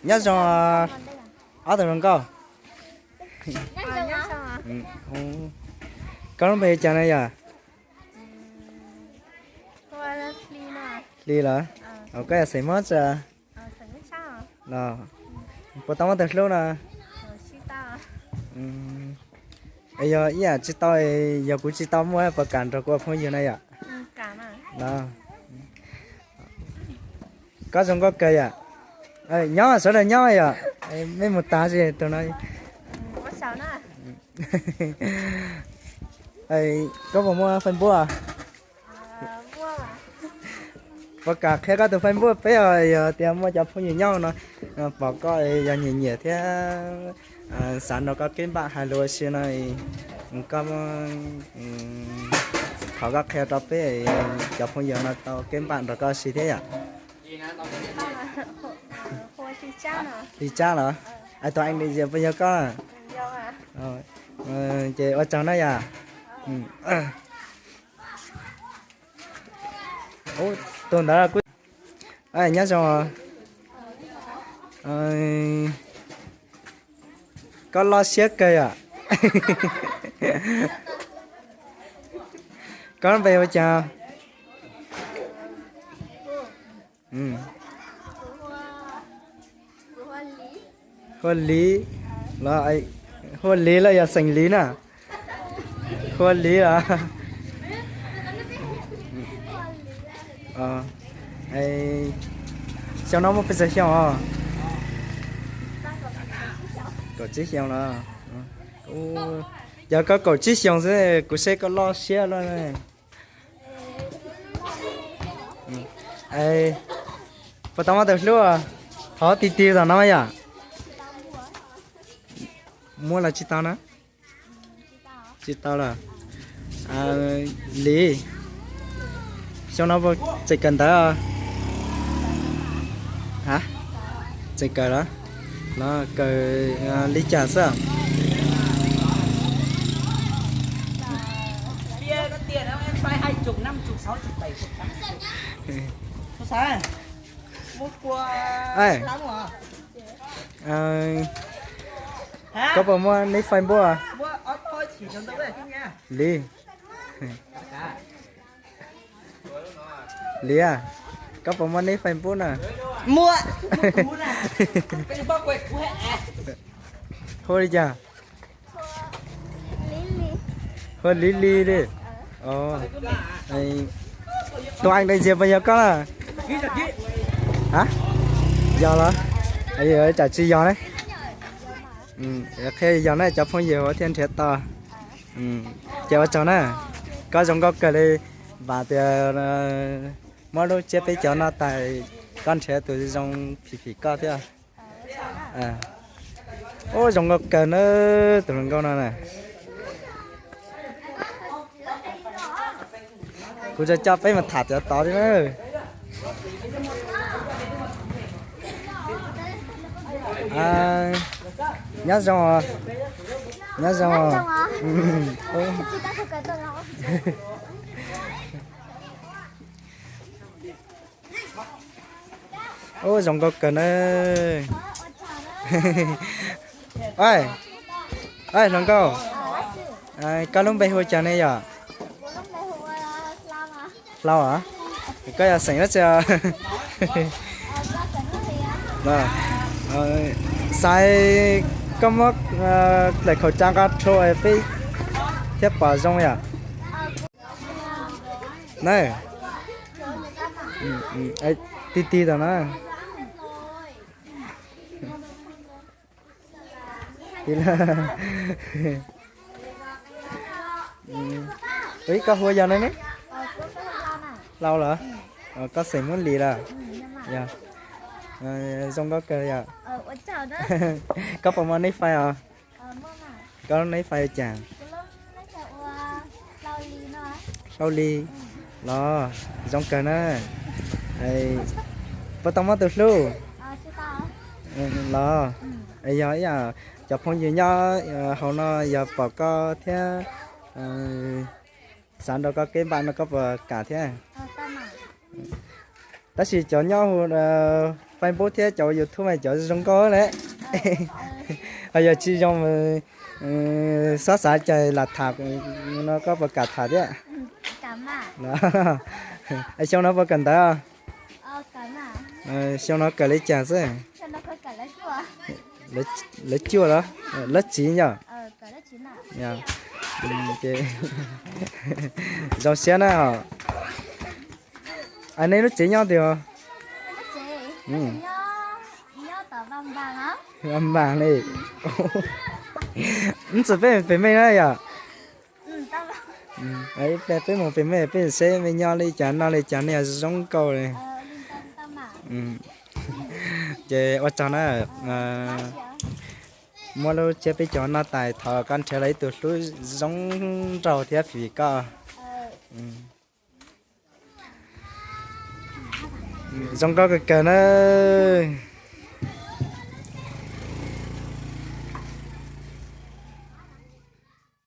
Nyob zoo ob tug hluas nkauj. Koj lub npe hu cas no yom? Hli los? Koj yog xeem Hmoob tsi? Los puas tau muaj tus hlub no? Yog ib yam tsis tau, yog kuv tsis tau muaj puas kam nrog kuv ua phooj ywg na yom? Los koj zoo nkauj kawg yom. Nyob sawv daws nyob yom. Mej mus tas si tus no. Koj puas muaj Facebook? Puas kam qhia koj tus Facebook peb os, yog tias muaj cov phooj ywg nyob no pom koj yog nyiam nyiam thiab xav nrog koj kev npam hais lus ua si no, koj thov koj qhia rau peb cov phooj ywg no tau kev npam nrog koj si thiab yom. Hli Tsab los? Ais tus English puas yog koj? Ces ua tsaug na yom. Tus ntawd kuj nyob zoo. Koj loj siab kawg yom. Koj lub npe hu cas? Hu Liv los? Hu Liv los yog xeem Liv na? Hu Liv los? Xyoo no muaj pes tsawg xyoo os? Kaum tsib xyoo los? Yog koj kaum tsib xyoo xwb kuv saib koj loj siab loj. Puas tau muaj tus hlub? Thov ti ti tom no yom. Muaj los tsis tau na? Tsis tau los? Liv, xyoo no puas tseem kawm ntawv? Ha, tseem kawm los? Los kawm li cas xwb? Koj puas muaj neb Facebook? Liv, Liv, koj puas muaj neb Facebook na? Hu li cas? Hu Liv Li li. Tus English puas yog koj na? Ha, yog los? Tsam tsis yog ne. Qhia yog ne cov phooj ywg thiaj nrhiav tau. Ces ua tsaug na. Koj zoo nkauj kawg li. Vam tias muab lub tsiab peb caug no tas koj nrhiav tus zoo phim phim koj thiab. Ub, zoo nkauj kawg na, tus hluas nkauj no na. Kuv tsuas coj peb mus tham cov tod thiab na. Nyob zoo, nyob zoo. Ub, zoo nkauj kawg na. Hluas nkauj, koj lub npe hu cas ne yom? Hlau os? Koj yog xeem dab tsi? Xaiv, koj muab daim khẩu trang nqa rau peb thiab pom zoo yom. Na, ti ti tom na. Ib, koj hu ua yog ne? Hlau los? Koj xeem Hmoob Lis los? Zoo nkauj kawg yom. Koj puas muaj neb fais os? Koj neb fais cas? Hlau Lis los? Zoo kawg na. Puas tau muaj tus hlub los? Yog ib yam cov phooj ywg nyob hauv no yog pom koj thiab Xav nrog koj keb npaj no koj puas kam thiab? Tab sis cov nyob hu Facebook thiab cov YouTube mas cov zoo nkauj lawm. Ho yog tsis zoo, xob xav cai lam tham no koj puas kam tham thiab? Xyoo no puas kawm ntawv? Xyoo no kawm li cas xwb? Lawv cuaj los? Lawv txiv yog? Zoo siab na. Nej lub tsev nyob twg? Npaag li. Ntxim peb pem mej na yom? Peb mus pem mej, peb seb mej nyob li cas noj li cas, nej zoo nkauj li. Ces ua tsaug na, muab lub tsiab peb caug noj tas thov koj nrhiav los ib tug hlub zoo nraug thiab fim koj. Zoo nkauj kawg kawg nawb.